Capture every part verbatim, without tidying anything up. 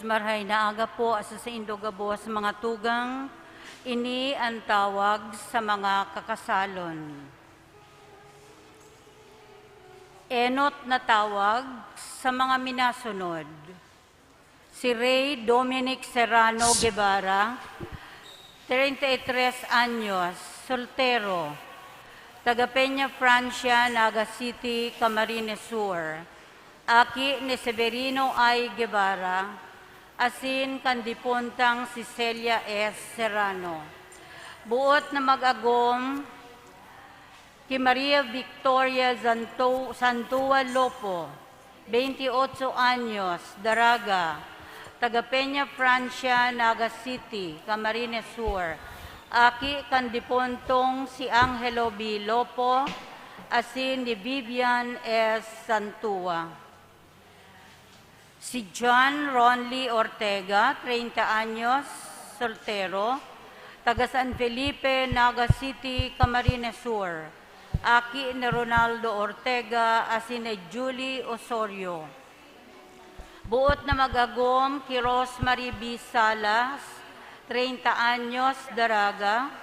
Marhay na aga po sa saindo gabos, mga tugang. Ini an tawag sa mga kakasalon. Enot na tawag sa mga minasunod. Si Rey Dominic Serrano Guevara, treinta y tres anyos, soltero, taga Peña Francia, Naga City, Camarines Sur, aki ni Severino I. Guevara, asin kan dipuntang si Celia S. Serrano. Buot na mag-agom ki Maria Victoria Zanto-, Santua Lopo, veintiocho anyos, daraga, taga Peña Francia, Naga City, Camarines Sur, aki kan dipuntong si Angelo B. Lopo asin ni Vivian S. Santua. Si John Ronly Ortega, treinta anyos, soltero, taga San Felipe, Naga City, Camarines Sur, aki ni Ronaldo Ortega asin ni Julie Osorio. Buot na mag-agom ki Rosemary B. Salas, treinta anyos, daraga,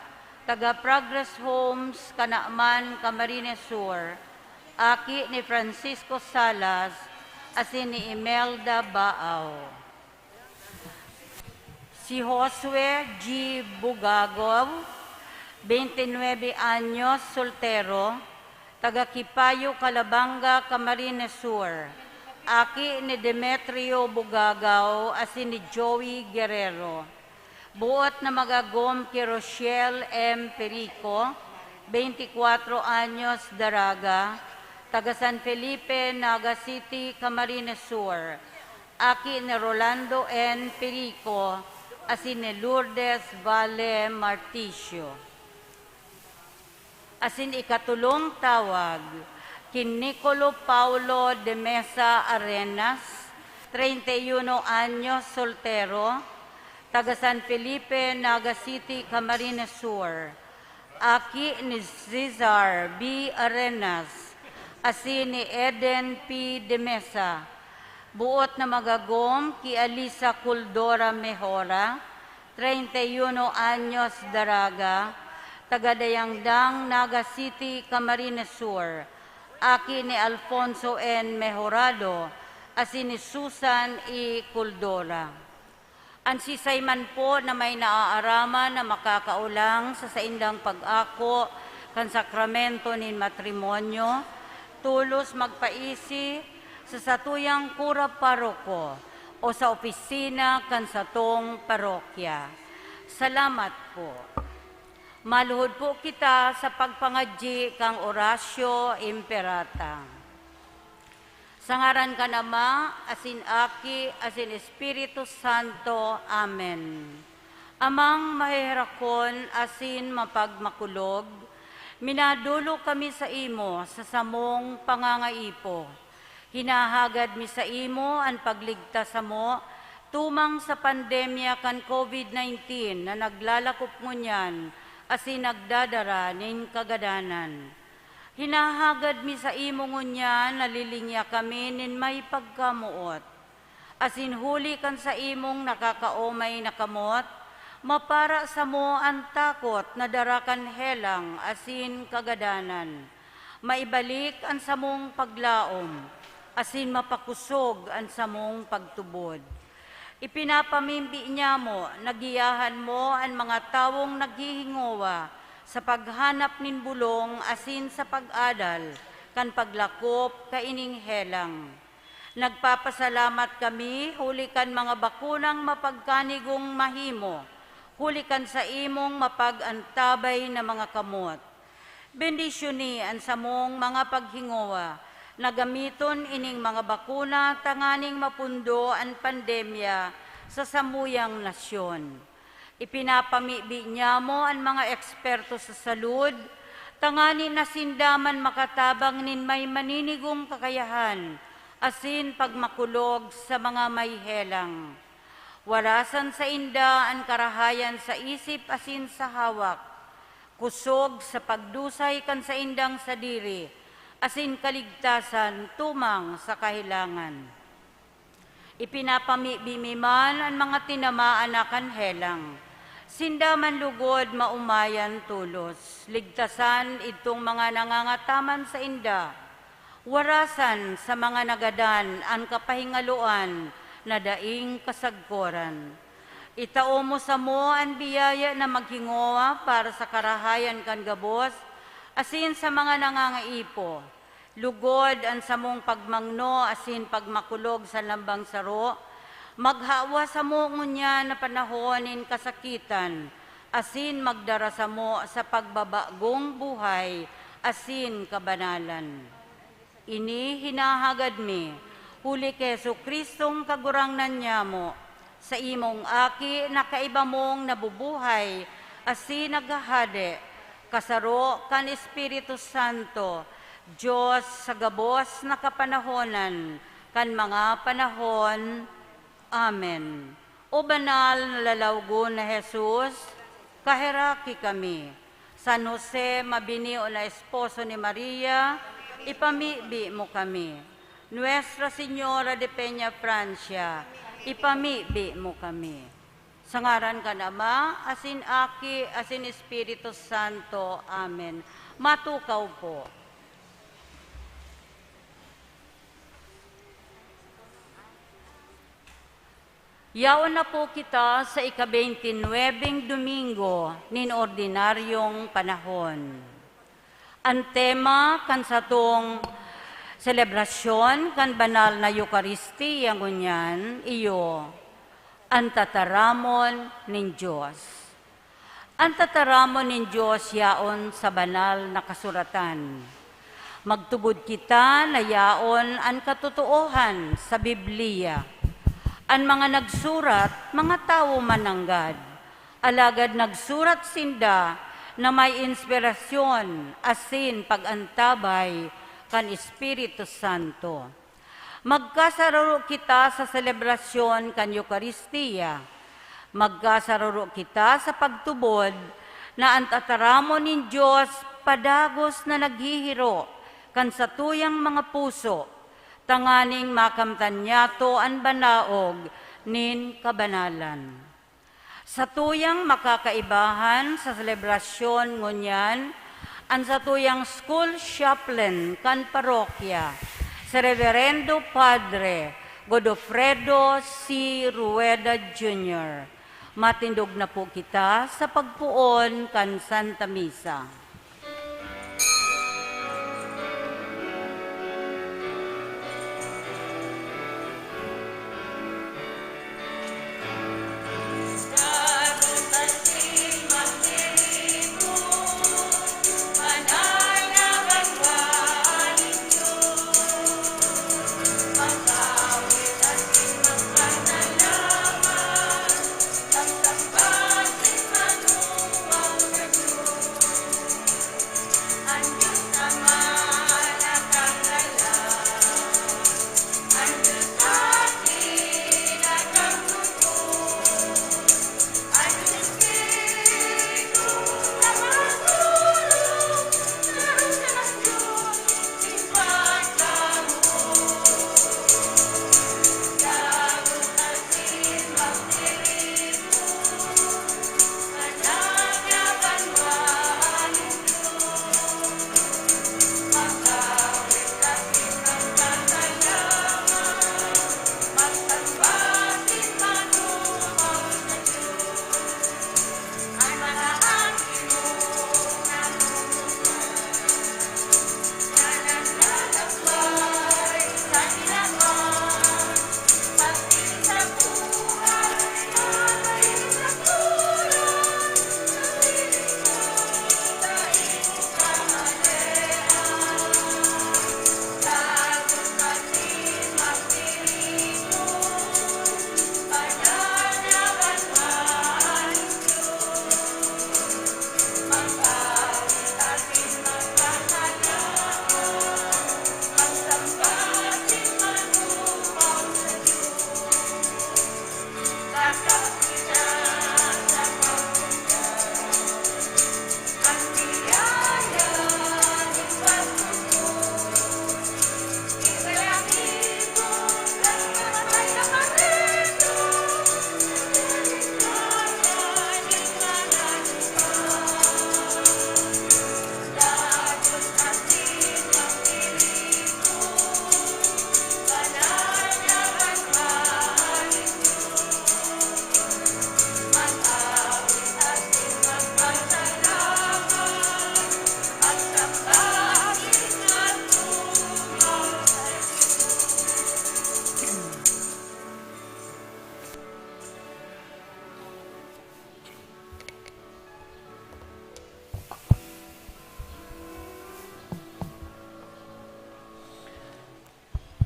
taga Progress Homes, Canaman, Camarines Sur, aki ni Francisco Salas asin ni Imelda Baaw. Si Josue G. Bugagaw, veintinuebe anyos, soltero, taga Kipayo, Calabanga, Camarines Sur, aki ni Demetrio Bugagaw asin ni Joey Guerrero. Buot na mag-agom ki Rochelle M. Perico, veinticuatro anyos, daraga, taga San Felipe, Naga City, Camarines Sur, aki ni Rolando N. Perico asin ni Lourdes Valle Marticio. Asin ikatolong tawag, ki Nicolo Paulo de Mesa Arenas, treinta y uno anyos, soltero, taga San Felipe, Naga City, Camarines Sur, aki ni Cesar B. Arenas asin ni Eden P. de Mesa. Buot na mag-agom ki Alisa Culdora Mejora, treinta y uno anyos, daraga, taga Dayangdang, Naga City, Camarines Sur, aki ni Alfonso N. Mejorado asin ni Susan E. Culdora. An siisay man po na may naaaraman na makakaolang sa saindang pag-ako kan sakramento nin matrimonyo, tolos magpaisi sa satuyang kura paroko o sa opisina kan satong parokya. Salamat po. Maluhod po kita sa pagpangadyi kan Oratio Imperata. Sa ngaran kan Ama, asin Aki, asin Espiritu Santo. Amen. Amang maheherakon asin mapagmakulog, minadolo kami saimo sa samong pangangaipo. Hinahagad mi saimo an pagligtas samo tumang sa pandemya kan COVID nineteen na naglalakop ngunyan asin nagdadara nin kagadanan. Hinahagad mi saimo ngunyan na lilingya kami nin may pagkamoot. Asin huli kan saimong nakakaomay na kamot, mapara samo an takot na dara kan helang asin kagadanan. Maibalik an samong paglaom, asin mapakosog an samong pagtubod. Ipinapamibi niamo na giyahan mo an mga tawong naghihingowa sa paghanap nin bolong asin sa pag-adal kan paglakop kaining helang. Nagpapasalamat kami huli kan mga bakunang mapagkanigong mahimo, huli kan saimong mapag-antabay na mga kamot. Bendisyoni an samong mga paghingowa na gamiton ining mga bakuna tanganing mapundo an pandemya sa samuyang nasyon. Ipinapamibi niamo an mga eksperto sa salud, tangani na sinda man makatabang nin may maninigong kakayahan asin pagmakulog sa mga may helang. Warasan sainda an karahayan sa isip asin sa hawak, kosog sa pagdusay kan saindang sadiri, asin kaligtasan tumang sa kahelangan. Ipinapamibi mi man an mga tinamaan na kan helang. Sinda man lugod maomayan tolos, ligtasan idtong mga nangangataman sainda. Warasan sa mga nagadan an kapahingaloan na daing kasagkoran. Itao mo samo an biyaya na maghingowa para sa karahayan kan gabos asin sa mga nangangaipo. Lugod an samong pagmangno asin pagmakulog sa lambang saro, maghawa samo ngunyan na panahon nin kasakitan asin magdara samo sa pagbabagong buhay asin kabanalan. Ini hinahagad mi, huli ki Jesu-Cristong Kagurangnan nyamo, sa imong Aki na kaiba mong nabubuhay asin naghahade, kasaro kan Espiritu Santo, Dios sa gabos na kapanahonan kan mga panahon. Amen. O banal na lalawgon na Jesus, kaheraki kami. San Jose, mabinio na esposo ni Maria, ipamibi mo kami. Nuestra Señora de Peña Francia, ipamibi mo kami. Sa ngaran kan Ama, asin Aki, asin Espiritu Santo. Amen. Matukaw po. Yaon na po kita sa ika-beintinuebeng Domingo nin ordinaryong panahon. An tema kan satong selebrasyon kan banal na Eukaristia ngunyan iyo, an tataramon nin Dios. An tataramon nin Dios yaon sa banal na kasuratan. Magtubod kita na yaon an katotoohan sa Biblia. An mga nagsurat, mga tawo man nanggad, alagad nagsurat sinda na may inspirasyon asin pag-antabay kan Espiritu Santo. Magkasararo kita sa selebrasyon kan Eukaristia. Magkasararo kita sa pagtubod na an tataramon nin Dios padagos na naghihiro kan satuyang mga puso, tanganing makamtan niyato an banaog nin kabanalan. Satuyang makakaibahan sa selebrasyon ngunyan an satuyang school chaplain kan parokya, si Reverendo Padre Godofredo C. Rueda Junior. Matindog na po kita sa pagpoon kan Santa Misa.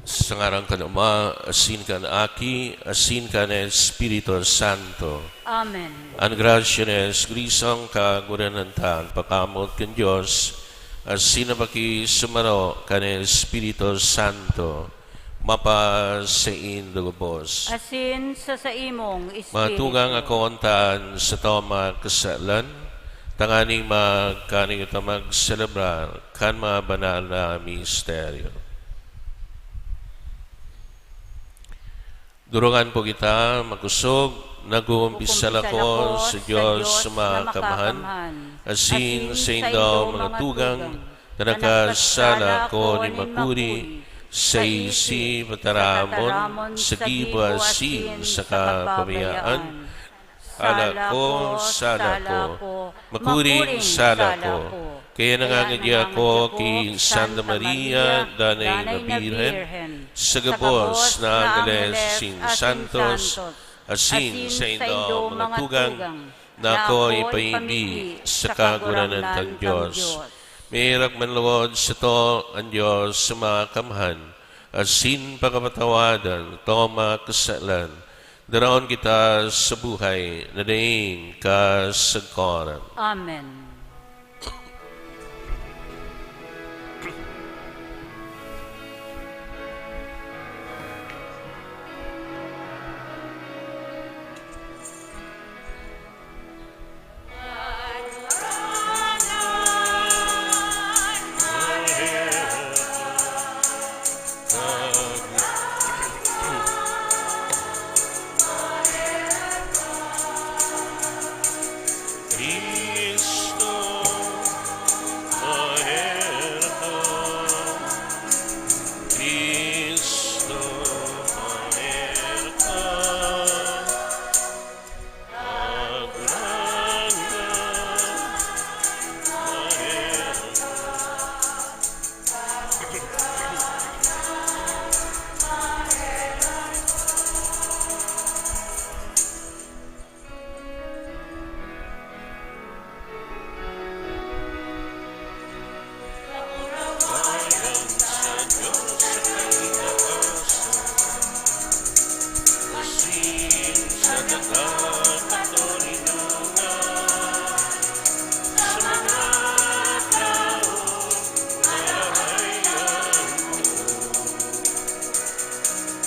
Sa ngaran kan Ama, asin kan Aki, asin kan Espiritu Santo. Amen. An grasya ni Jesu-Cristo, an Kagurangnan ta, an pakamoot kan Dios, asin an pakisumaro kan Espiritu Santo, mapasaindo gabos. Asin sa saimong espiritu. Mga tugang, akoon ta an sato mga kasalan, tanganing magkanuya ta magselebrar kan mga banal na misteryo. Durungan po kita, makosog, nag-uumpisa ako sa Diyos na makamhan, asin saindo mga tugang, na nakasala ako nin makuri, sa isip, pataramon, sa gibo asin sa kapabayaan. Sala ko, sala ko, makuring sala ko. Kaya nangangadi ako ki Santa Maria, Danay na Birhen, sa gabos na angheles asin santos, asin saindo mga tugang, na ako ipaibi sa Kagurangnan kan Dios. Maherak manlogod sato an Dios sa mga kamhan, asin pakapatawadan sato mga kasalan, daraon kita sa buhay na daing kasagkoran. Amen. Cristo, maherak ka. Cristo, maherak ka. Kagurangnan, maherak ka.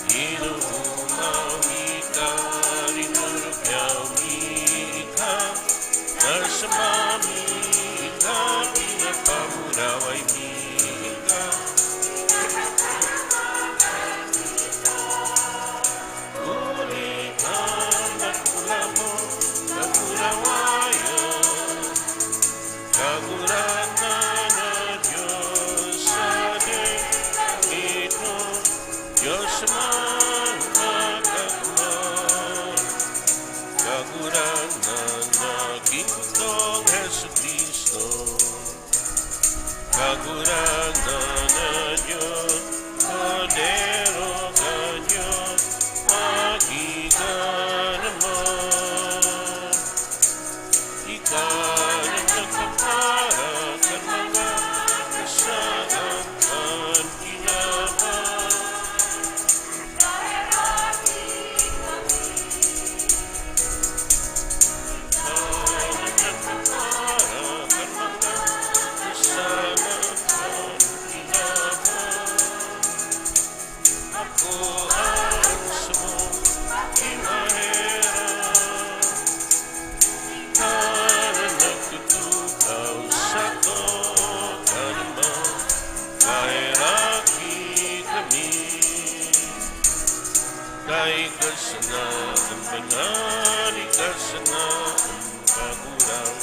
Ginoo, mawi ka, rinurugyaw mi ka, nasamba mi ka, pinapahuraway mi ka. Huli kan dakula mo, dakula wayan. Kagurangnan na Dios sa langit mo, Dios man magkagurang. Kagurangnan na ginto, Jesu-Cristo. Kagurangnan na Dios, Kordero kan Dios, magiganaman. Ika na nagpapara kan mga kasalan kan kinaban. Dai ka sana an banal, ika sana an Kagurangnan,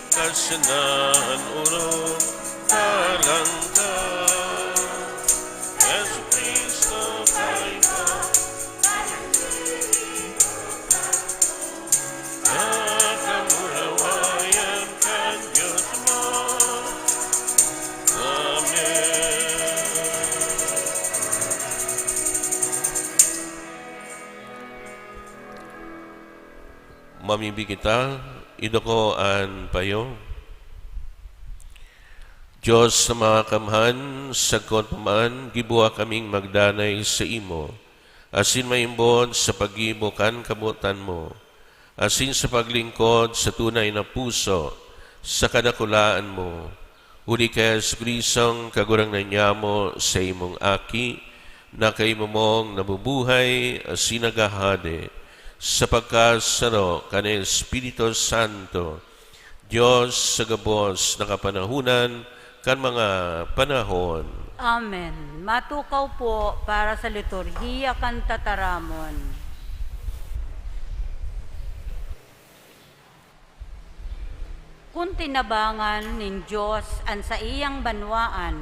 ika sana an orog, kalang ka, Jesu-Cristo, kaiba. Nakamurawayan kan Dios mo. Amen. Mamibi kita, iduko an payo. Dios na Makakamhan, sagkod pa man, gibuha kaming magdanay saimo, asin maimbod sa paggibo kan kabotan mo, asin sa paglingkod sa tunay na puso sa kadakulaan mo. Huli ki Jesu-Cristong Kagurangnan niamo, saimong Aki, na kaimo mong nabubuhay asin naghahade sa pagkasaro kan Espiritu Santo, Dios sa gabos na kapanahonan kan mga panahon. Amen. Matukaw po para sa liturhiya kan tataramon. Kun tinabangan nin Dios an saiyang banwaan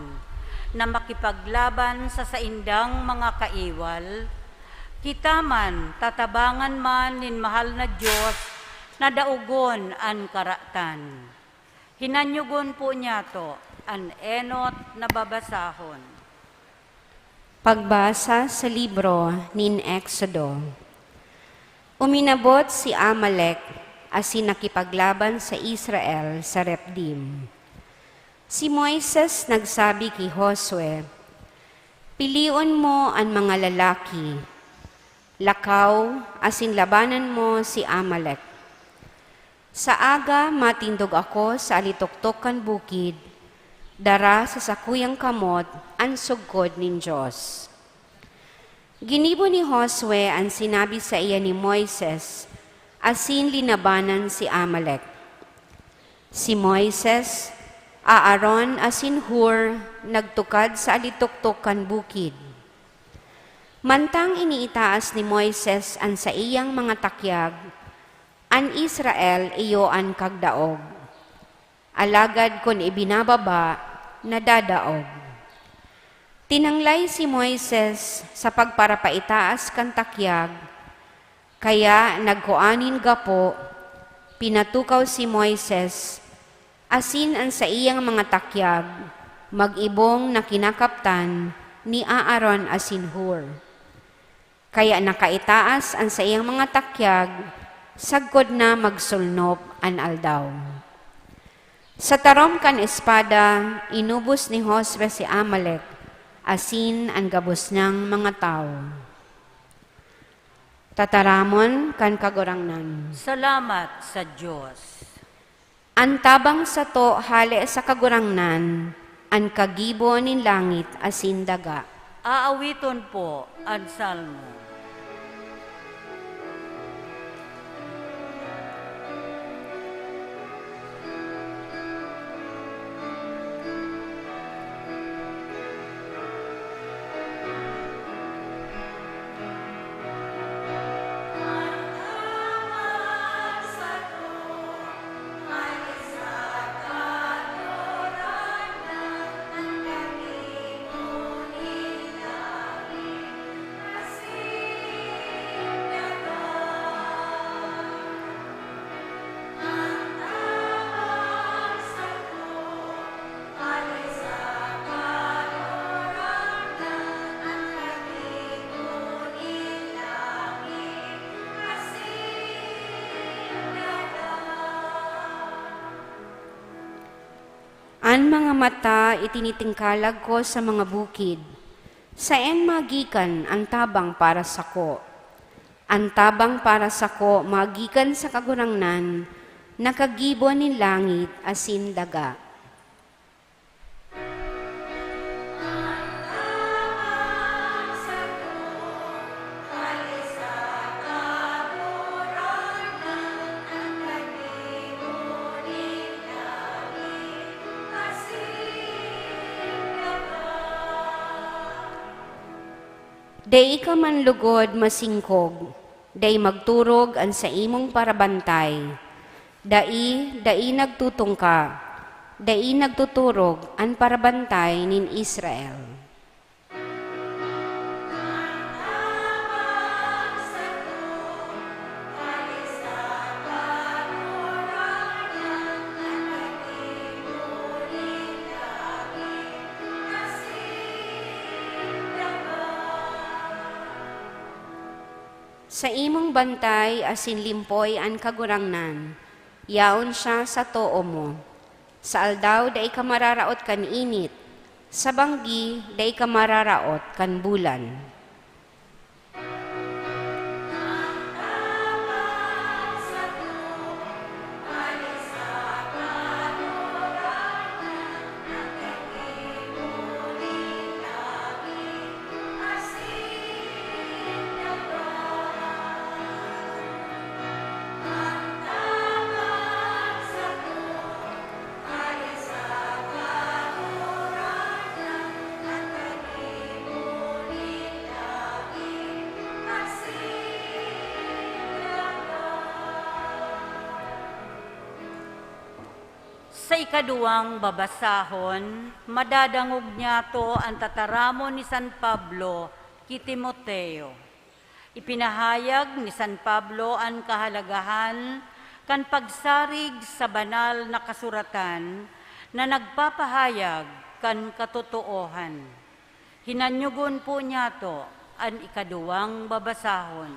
na makipaglaban sa saindang mga kaiwal, kita man tatabangan man nin mahal na Dios na daogon an karatan. Hinanyogon po niyato an enot na babasahon. Pagbasa sa libro nin Exodo. Uminabot si Amalek asin nakipaglaban sa Israel sa Repdim. Si Moises nagsabi ki Josue, "Pilion mo an mga lalaki, lakaw, asin labanan mo si Amalek. Sa aga, matindog ako sa alitoktok kan bukid, dara sa sakuyang kamot an sugkod nin Dios." Ginibo ni Josue an sinabi saiya ni Moises, asin linabanan si Amalek. Si Moises, Aaron asin Hur nagtukad sa alitoktok kan bukid. Mantang iniitaas ni Moises an saiyang mga takyag, an Israel iyo an kagdaog. Alagad kun ibinababa, nadadaog. Tinanglay si Moises sa pagparapaitaas kan takyag, kaya nagkua nin gapo, pinatukaw si Moises, asin an saiyang mga takyag, mag-ibong na kinakaptan ni Aaron asin Hur. Kaya nakaitaas an saiyang mga takyag, sagkod na magsulnop an aldaw. Sa tarom kan espada, inubos ni Josue si Amalek, asin an gabos niyang mga tawo. Tataramon kan Kagurangnan. Salamat sa Dios. An tabang sato hale sa Kagurangnan, an kagibo nin langit asin daga. Aawiton po an salmo. An mga mata itinitingkalag ko sa mga bukid. Saen magikan an tabang para sako? An tabang para sako magikan sa Kagurangnan, na kagibo nin langit asin daga. Dai ka man lugod masingkog, dai magturog an saimong parabantay. Dai, dai nagtutungka, dai nagtuturog an parabantay nin Israel. Saimong bantay asin limpoy an Kagurangnan, yaon siya sa too mo. Sa aldaw, dai ka mararaot kan init. Sa banggi, dai ka mararaot kan bulan. Sa ikaduwang babasahon, madadangog niyato an tataramon ni San Pablo ki Timoteo. Ipinahayag ni San Pablo an kahalagahan kan pagsarig sa Banal na Kasuratan na nagpapahayag kan katotoohan. Hinanyogon po niyato an ikaduwang babasahon.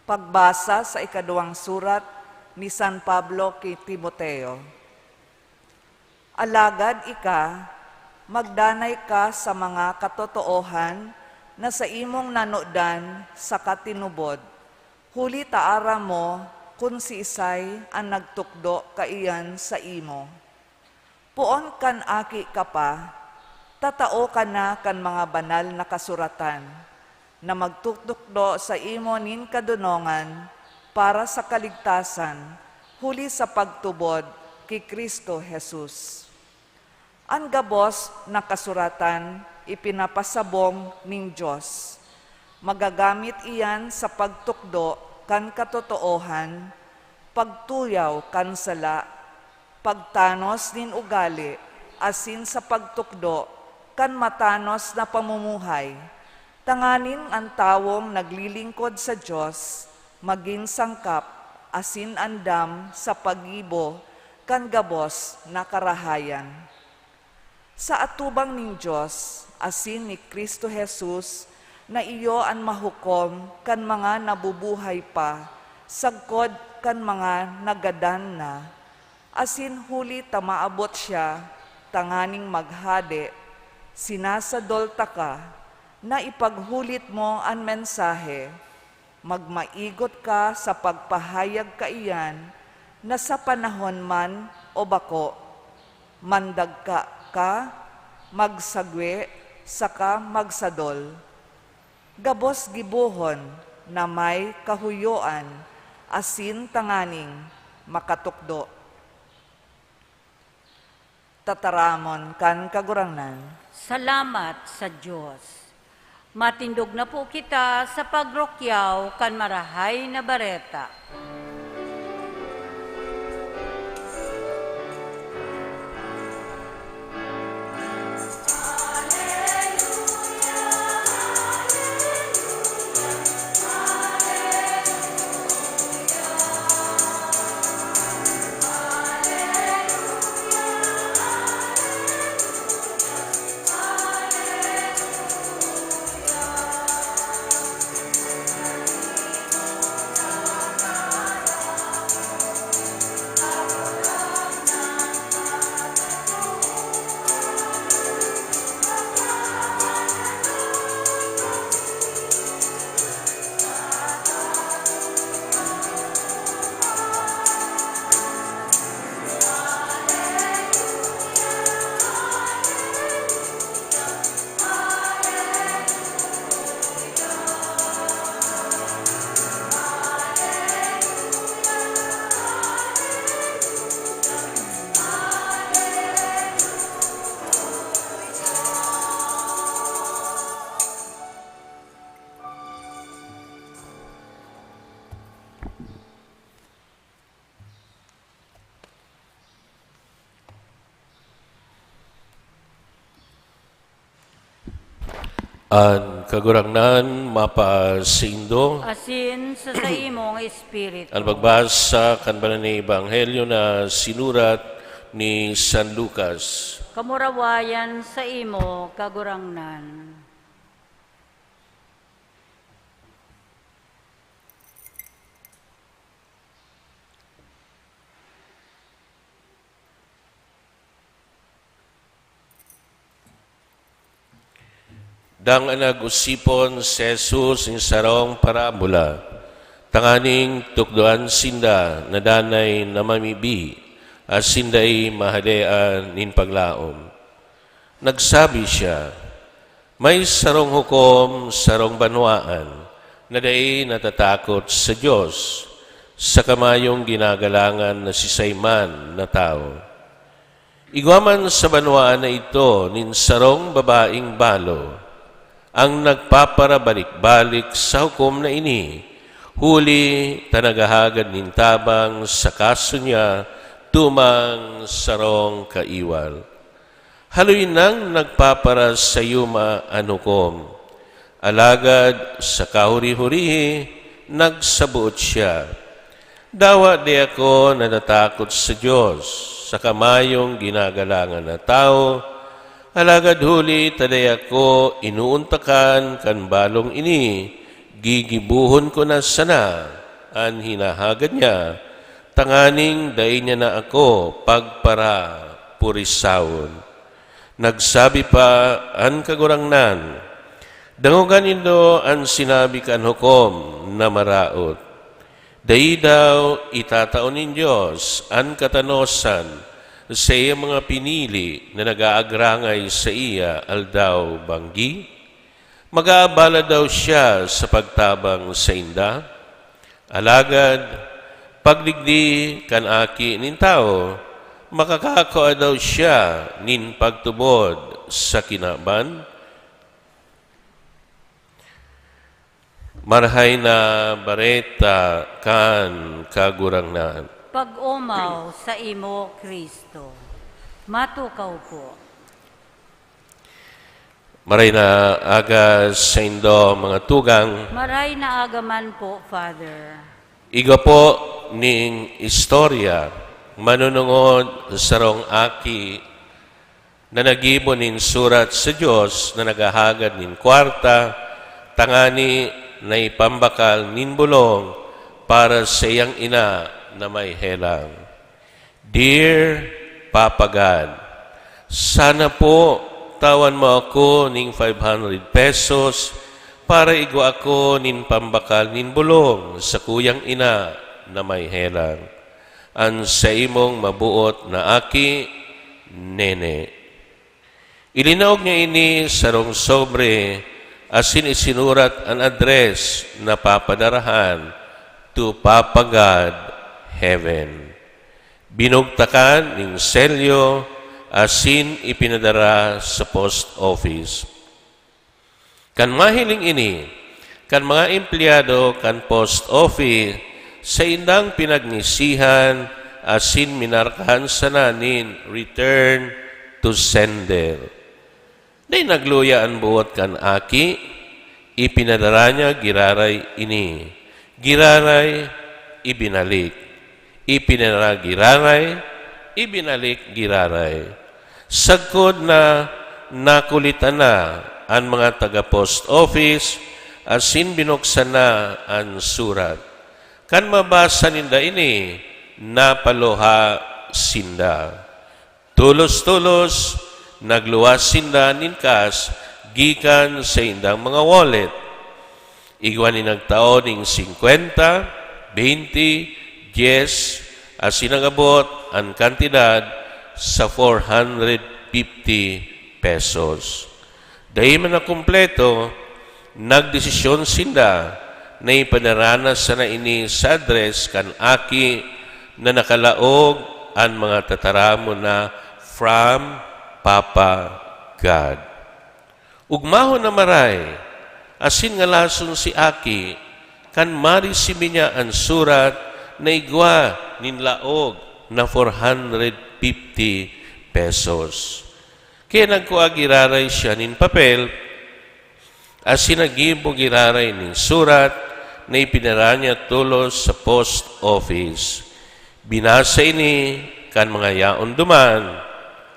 Pagbasa sa ikaduwang surat ni San Pablo ki Timoteo. Alagad ika, magdanay ka sa mga katotoohan na saimong nanodan saka tinubod, huli ta aram mo kun siisay an nagtukdo kaiyan saimo. Poon kan aki ka pa, tatao ka na kan mga banal na kasuratan na magtutukdo saimo nin kadonongan para sa kaligtasan huli sa pagtubod ki Cristo Jesus. An gabos na kasuratan ipinapasabong nin Dios. Magagamit iyan sa pagtukdo kan katotoohan, pagtuyaw kan sala, pagtanos nin ugali, asin sa pagtukdo kan matanos na pamumuhay, tanganing an tawong naglilingkod sa Dios magin sangkap asin andam sa paggibo kan gabos na karahayan. Sa atubang nin Dios asin ni Cristo Jesus na iyo an mahukom kan mga nabubuhay pa sagkod kan mga nagadan na, asin huli ta maabot siya tanganing maghade, sinasadol taka na ipaghulit mo an mensahe. Magmaigot ka sa pagpahayag kaiyan na sa panahon man o bako. Mandagka ka, magsagwe, saka magsadol. Gabos gibohon na may kahuyoan asin tanganing makatukdo. Tataramon kan Kagurangnan. Salamat sa Dios. Matindog na po kita sa pagrukyaw kan Marahay na Bareta. An Kagurangnan mapasaindo. Asin sa saimong espiritu. An pagbasa kan Banal na Ebanghelyo na sinurat ni San Lucas. Kamurawayan saimo, Kagurangnan. Dangan nag-osipon si Jesus nin sarong parabola, tanganing tukdoan sinda na danay na mamibi asin dai mahadean nin paglaom. Nagsabi siya, "May sarong hukom, sarong banwaan, na dai natatakot sa Dios, saka mayong ginagalangan na sisay man na tawo." Igwa man sa banwaan na idto nin sarong babaeng balo, ang nagpaparabalik-balik sa hukom na ini, huli ta naghahagad nin tabang sa kaso niya tumang sarong kaiwal. Haloy nang nagpaparasayuma an hukom, alagad sa kahuri-hurihi, nagsaboot siya, "Dawa di ako natatakot sa Dios, saka mayong ginagalangan na tawo, alagad huli ta dai ako inuuntakan kan balong ini, gigibohon ko na sana an hinahagad niya, tanganing dai niya na ako pagparapurisawon." Nagsabi pa an Kagurangnan, "Dangoga nindo an sinabi kan hukom na maraot. Dai daw itatao nin Dios an katanosan sa iyang mga pinili na nag-aagrangay saiya aldaw-banggi? Mag-aabala daw siya sa pagtabang sainda? Alagad, pagdigdi kan Aki nin Tawo, makakakua daw siya nin pagtubod sa kinaban?" Marahay na Bareta kan Kagurangnan. Pag-omaw saimo, Cristo. Matukaw po. Maray na aga saindo, mga tugang. Maray na aga man po, Father. Igwa po ning istorya, manunungod sa sarong aki na naggibo nin surat sa Dios na naghahagad nin kwarta tangani na ipambakal nin bolong para sa iyang ina na may helang. "Dear Papa God, sana po tawan mo ako ning five hundred pesos para igwa ako nin pambakal nin bolong sa kuyang ina na may helang. An saimong mabuot na aki, Nene." Ilinaog niya ini sarong sobre asin isinurat an address na papadarahan to Papa God, Heaven. Binugtakan nin selyo asin ipinadara sa post office. Kan mahiling ini kan mga empleyado kan post office, saindang pinagngisihan asin minarkahan sana nin return to sender. Dai nagluya an buot kan aki, ipinadara niya giraray ini, giraray ibinalik, ipinadara giraray, ibinalik giraray. Sagkod na nakulitan na an mga taga-post office asin binuksan na an surat. Kan mabasa ninda ini, napaluha sinda. Tolos-tolos, nagluwas sinda nin cash gikan saindang mga wallet. Igwa nin nagtao nin singkwenta, beynte, dyes, asin nag-abot an kantidad sa four hundred fifty pesos. Dai man nakumpleto, nagdesisyon sinda na ipadara na sana ini sa address kan aki na nakalaog an mga tataramon na "From Papa God." Ugmahon na maray asin ngalason si aki kan maresibi niya an surat na igwa nin laog na four hundred fifty pesos. Kaya nagkua giraray siya nin papel asin naggibo giraray nin surat na ipinara niya tolos sa post office. Binasa ini kan mga yaon duman,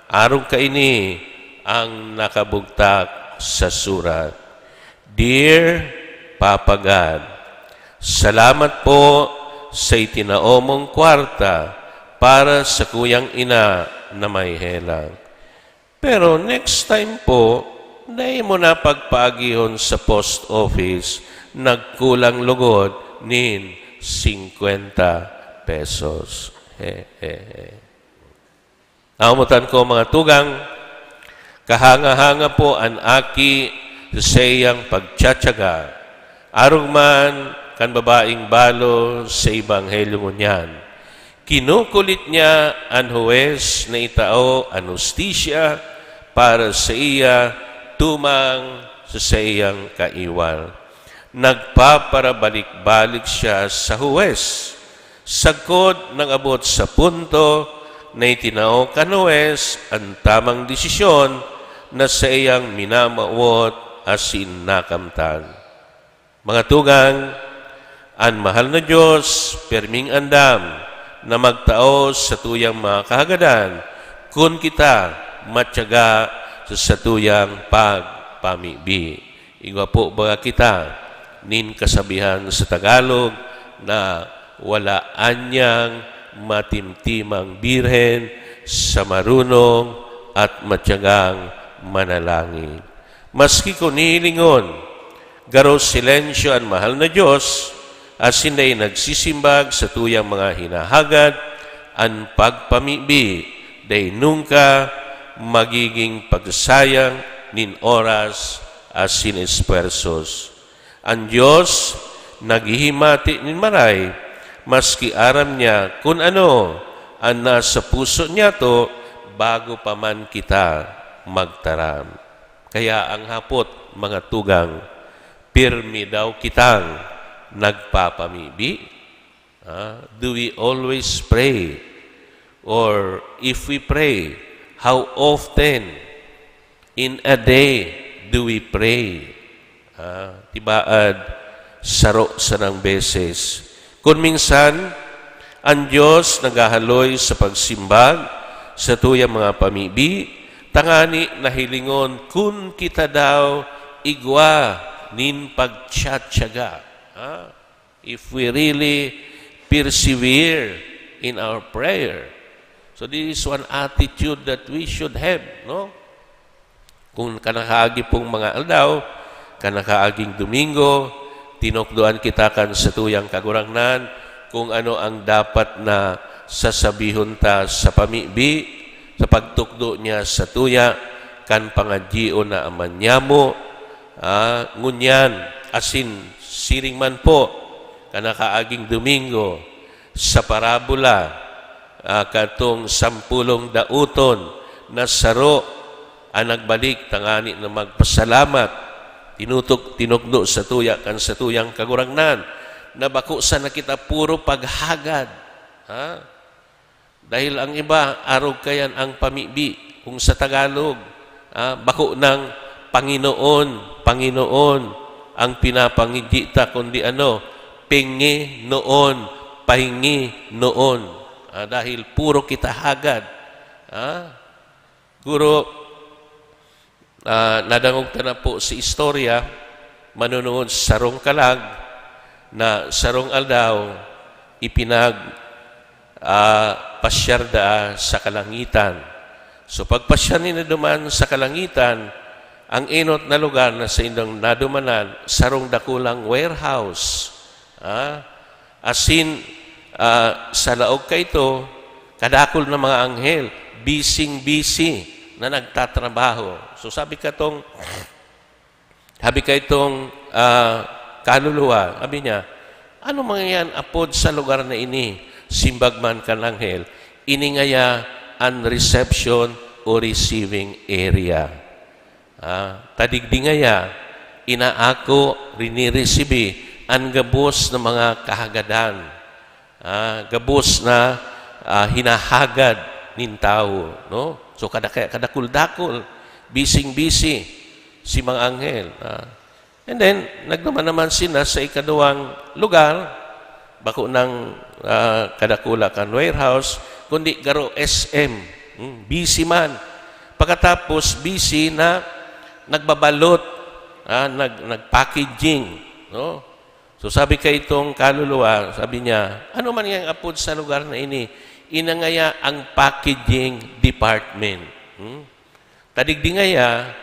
arog kaini an nakabugtak sa surat, "Dear Papa God, salamat po sa itinao mong kwarta para sa kuyang ina na may helang. Pero next time po, Dai mo na pagpaagihon sa post office, nagkulang lugod nin singkwenta pesos. He, he, he. Naomotan ko, mga tugang, kahanga-hanga po an aki sa saiyang pagtsatsaga, arog man kan babaeng balo sa Ebanghelyo ngunyan. Kinukulit niya an huwes na itao an hustisya para saiya tumang sa saiyang kaiwal. Nagpaparabalik-balik siya sa huwes. Sagkod nag-abot sa punto na itinao kan huwes an tamang desisyon na saiyang minamawot asin nakamtan. Mga tugang, an mahal na Dios perming andam na magtao sa satuyang mga kahagadan kun kita matyaga sa satuyang pagpamibi. Igwa po baga kita nin kasabihan sa Tagalog na wala anyang matimtimang birhen sa marunong at matyagang manalangin. Maski kun hihilingon, garo silensyo an mahal na Dios, asin dai nagsisimbag sa tuyang mga hinahagad, an pagpamibi dai nungka magiging pagsayang nin oras asin espuwersos. An Dios naghihimati nin maray, maski aram niya kun ano an nasa puso niyato bago pa man kita magtaram. Kaya ang hapot, mga tugang, pirmi daw kitang nagpapamibi? Ah, do we always pray? Or if we pray, how often in a day do we pray? Ah, tibaad, saro sanang beses. Kun minsan, an Dios naghahaloy sa pagsimbag sa tuyang mga pamibi, tangani na hilingon kun kita daw igwa nin pagtsatsaga. Ah, if we really persevere in our prayer. So this is one attitude that we should have, no? Kung kanakaagi pong mga aldaw, kanakaaging Domingo, tinukdoan kita kan satuyang Kagurangnan kung ano ang dapat na sasabihon ta sa pamibi, sa pagtukdo niya sa tuya, kan pangadyion na aman nyamo, ah, ngunyan, asin siring man po, kanakaaging Domingo, sa parabola, ah, katong sampulong daoton na saro an nagbalik tangani na magpasalamat, tinutok-, tinukdo sa tuya kan satuyang Kagurangnan, na bako sana kita puro paghagad. Ha? Dahil ang iba, arog kayan ang pamibi. Kung sa Tagalog, ah, bako nang Panginoon, Panginoon ang pinapangidyi ta, kundi ano, pingi noon, pahingi noon. Ah, dahil puro kita hagad. Ah, guro, ah, nadangog ta na po si istorya, manunuod sa sarong kalag na sarong aldaw ipinag, ah, pasyar daa sa kalangitan. So, pagpasyar ninda duman sa kalangitan, ang enot na lugar na saindang nadumanan, sarong dakulang warehouse. Ah, asin, ah, sa laog kaito, kadakul na mga anghel, bising-bisi na nagtatrabaho. So, sabi katong, sabi kaitong, ah, kaluluwa, sabi niya, "Ano man yan apod sa lugar na ini?" Simbag man kan anghel, "Ini ngaya an reception o receiving area." Ah, ta digdi ngaya, inaako, riniresibi an gabos na mga kahagadan. Ah, gabos na, ah, hinahagad nin tawo, no? So, kada-, kadakul-dakul, bising-bisi si mga anghel, ah. And then, nagduman naman sinda sa ikaduwang lugar, bako nang, ah, kadakula kan warehouse, kundi garo S M. Hmm, busy man. Pagkatapos, busy na nagbabalot, ah, nag-, nag-packaging, no? So, sabi kaitong kaluluwa, sabi niya, "Ano man yang apod sa lugar na ini?" "Ina ngaya ang packaging department." Hmm? Ta digdi ngaya,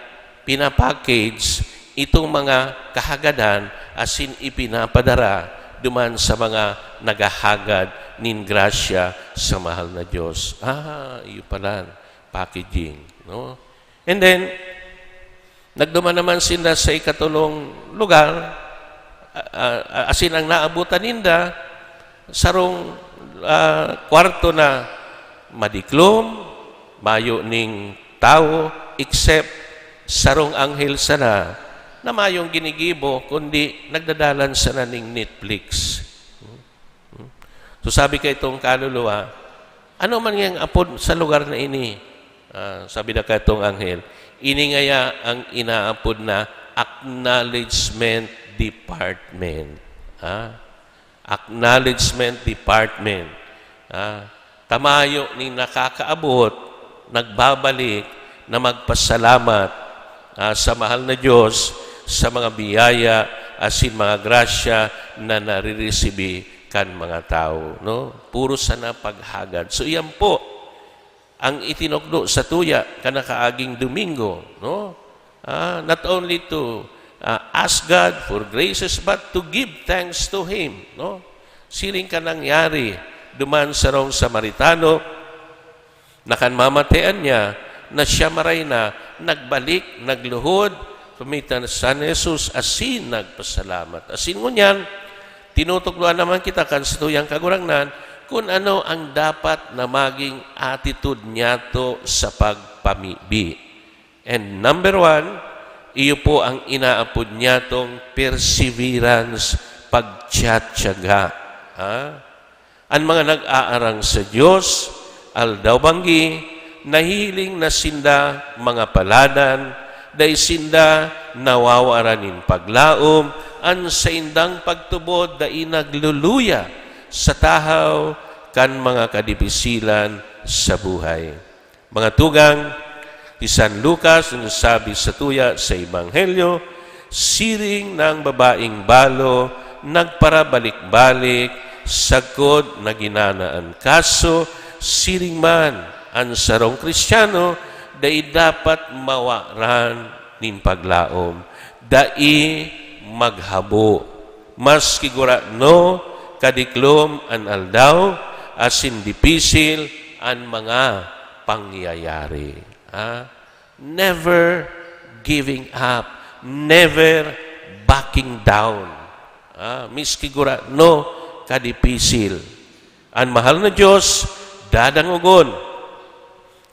pinapackage itong mga kahagadan asin ipinapadara duman sa mga naghahagad nin grasya sa mahal na Dios. Ah, iyo pala, packaging, no? And then, nagduman naman sinda sa ikatolong lugar, a-, a-, asin ang naabutan ninda, sarong, ah, kwarto na madiklom, mayo ning tawo, except sarong anghel sana na mayong ginigibo, kundi nagdadalan sana ning Netflix. Hmm? So, sabi kaitong kaluluwa, "Ano man ngayang apod sa lugar na ini?" Ah, sabi na kaitong anghel, "Ini ngaya ang inaapod na acknowledgement department." Ah, acknowledgement department. Ah, ta mayo ning nakakaabot, nagbabalik na magpasalamat, ah, sa mahal na Dios sa mga biyaya asin mga grasya na nariresibi kan mga tawo, no? Puro sana paghagad. So, iyan po ang itinukdo satuya kan nakaaging Domingo, no? Ah, not only to, ah, ask God for graces, but to give thanks to Him, no? Siring kan nangyari duman sarong Samaritano na kan mamatean niya na siya maray na, nagbalik, nagluhod, kumita na San Jesus asin nagpasalamat. Asin ngunyan, tinutukdoan naman kita kan satuyang Kagurangnan kun ano ang dapat na maging attitude niyato sa pagpamibi. And number one, iyo po ang inaapod niyatong perseverance, pagtsatsaga. Ha? An mga nag-aarang sa Dios, aldaw-banggi, nahihiling na sinda mga paladan, dai sinda nawawaran nin paglaom, an saindang pagtubod dai nagluluya sa tahaw kan mga kadipisilan sa buhay. Mga tugang, si San Lucas nagsasabi satuya sa Ebanghelyo, "Siring na an babaeng balo nagparabalik-balik, sagkod na ginana an kaso, siring man an sarong Kristiyano dai dapat mawaran nin paglaom, dai maghabo." Maski gurano kadiklom an aldaw asin dipisil an mga pangyayari. Ah, never giving up, never backing down. Ah, miski gurano kadipisil. An mahal na Dios, dadangogon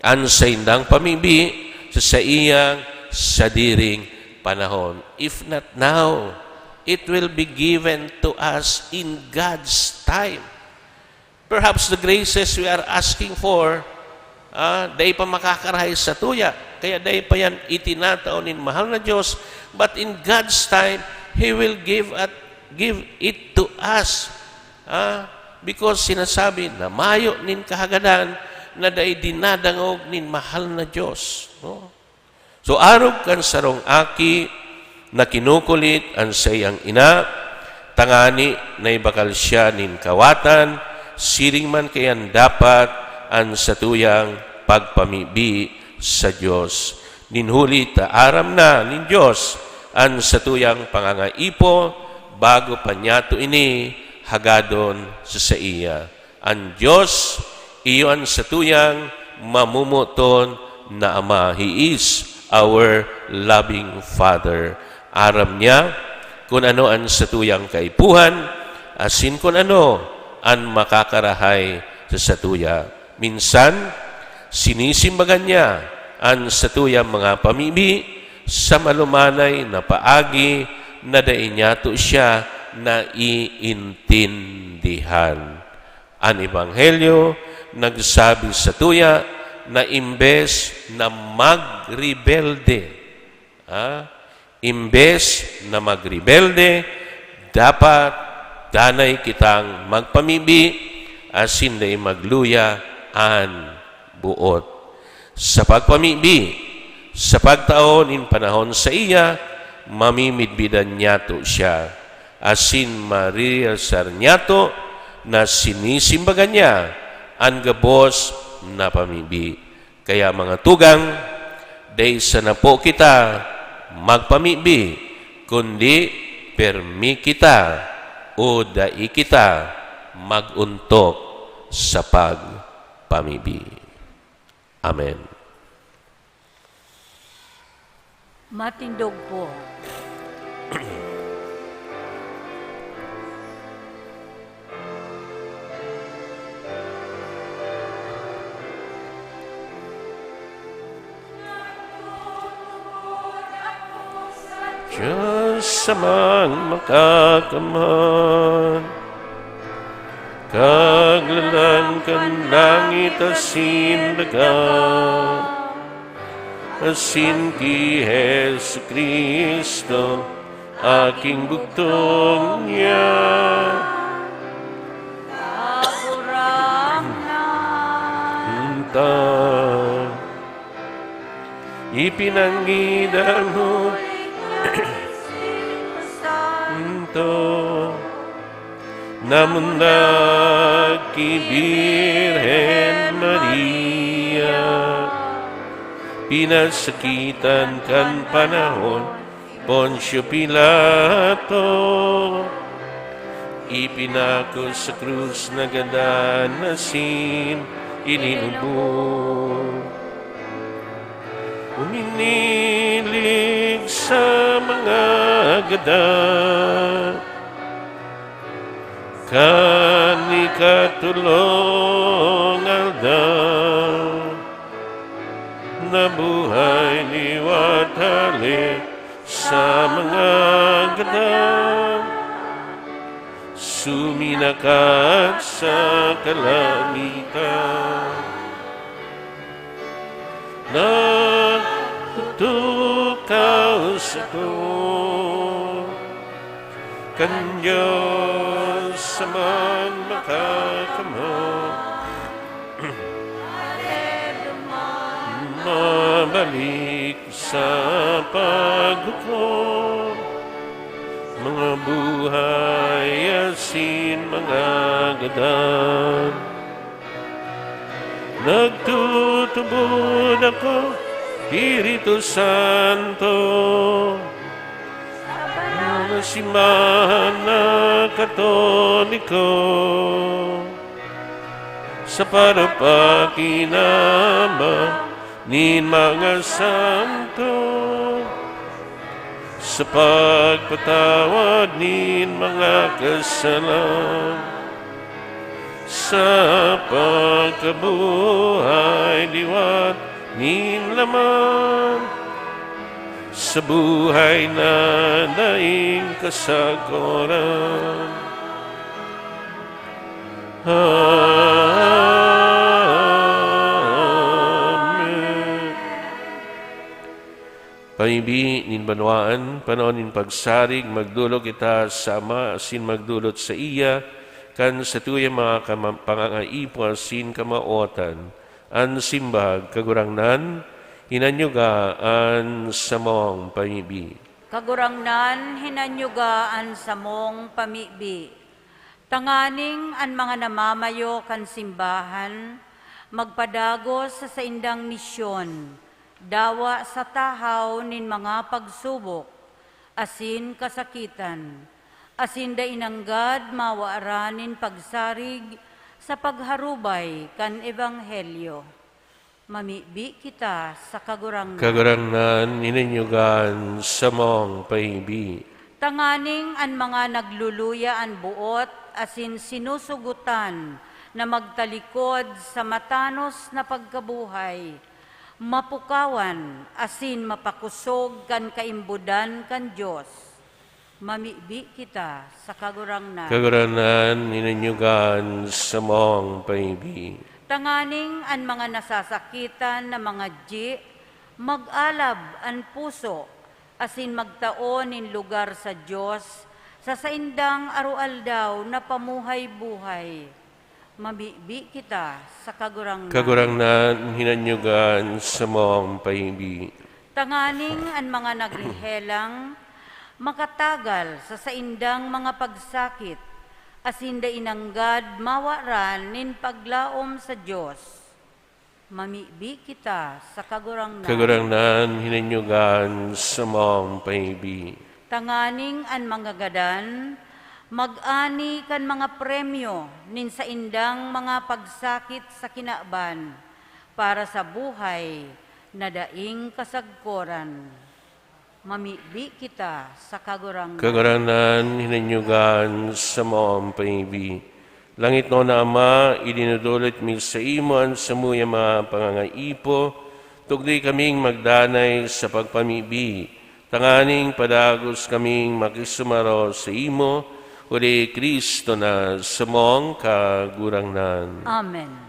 an saindang pamibi sa saiyang sadiring panahon. If not now, it will be given to us in God's time. Perhaps the graces we are asking for, ah, dai pa makakarahay satuya. Kaya dai pa yan itinatao nin mahal na Dios. But in God's time, He will give at, give it to us. Ah, because sinasabi na mayo nin kahagadan na dai dinadangog nin mahal na Dios, no? So, arog kan sarong aki na kinukulit an saiyang ina, tangani naibakal siya nin kawatan, siring man kaiyan dapat an satuyang pagpamibi sa Dios. Nin huli ta aram na nin Dios an satuyang pangangaipo, bago pa niyato ini hagadon sa saiya. An Dios, iyo an satuyang mamomoton na Ama. He is our loving Father. Aram niya kun ano an satuyang kaipuhan, asin kun ano an makakarahay sa satuya. Minsan, sinisimbagan niya an satuyang mga pamibi sa malumanay na paagi na dai niyato siya naiintindihan. An Ebanghelyo nagsabi satuya na imbes na magrebelde, ha? Imbes na magrebelde, dapat danay kitang magpamibi asin dai magluya an boot. Sa pagpamibi, sa pagtao nin panahon saiya, mamimidbidan niyato siya, asin marirealisar niyato na sinisimbagan niya an gabos na pamibi. Kaya, mga tugang, dai sana po kita magpamibi, kundi permi kita o dai kita mag-ontok sa pagpamibi. Amen. Matindog po. Dios sa mga makakamhan, Kaglalang kan langit asin daga, asin ki Jesu-Cristo, aking bugtong niya. Kagurangnan. Unta, ipinangidan mo, Santo, namundag ki Birhen Maria, pinasakitan kan panahon Poncio Pilato, ipinako sa krus, nagadan asin ilinubong. Uminilig sa mga gadan. Kan ikatulong aldaw, nabuhay liwat hale sa mga gadan, suminakat sa kalangitan. Nagtutukaw sato kan Dios sa mga makakamhan. Mabalik sa paghukom, mga buhay asin mga gadan. Nagtutubod ako, Espiritu Santo, sa banal na simbahan na Katoliko, sa parapakinaba nin mga santo, sa pagpatawad nin mga kasalan, sa pagkabuhay liwat nin laman, sa buhay na daing kasakoran. Amen. Pamibi nin banwaan, panahon nin pagsarig, magdolok kita sa Ama asin magdolot saiya kan satuyang mga kama-, pangangaipo asin kamawotan. An simbag, Kagurangnan, hinanyuga an samong pamibi. Kagurangnan, hinanyuga an samong pamibi. Tanganing an mga namamayo kan simbahan magpadagos sa saindang misyon, dawa sa tahaw nin mga pagsubok asin kasakitan, asin dai nanggad mawaran nin pagsarig sa pagharubay kan ebanghelyo. Mamibi kita sa Kagurangnan. Kagurangnan, hinanyuga an samong pamibi. Tanganing an mga nagluluya an boot asin sinusugotan na magtalikod sa matanos na pagkabuhay, mapukawan asin mapakosog kan kaimbodan kan Dios. Mamibi kita sa Kagurangnan. Kagurangnan, hinanyuga an samong pamibi. Tanganing an mga nasasakitan na mga dyi, mag-alab an puso, asin magtao nin lugar sa Dios sa saindang aroaldaw na pamuhay-buhay. Mamibi kita sa Kagurangnan. Kagurangnan, hinanyuga an samong pamibi. Tanganing an mga naghehelang makatagal sa saindang mga pagsakit, asin dai nanggad mawaran nin paglaom sa Dios. Mamibi kita sa Kagurangnan. Kagurangnan, hininyogan sa maong paibi. Tanganing an mga gadan mag-ani kan mga premyo nin saindang mga pagsakit sa kinaban para sa buhay na daing kasagkoran. Mamibi kita sa Kagurangnan. Kagurangnan, hininyogan sa maong paibi. Langitnon na Ama, idinudulot mi saimo an samuyang mga pangangaipo, tugdi kaming magdanay sa pagpamibi, tanganing padagos kaming makisumaro saimo, huli Cristo na samong Kagurangnan. Amen.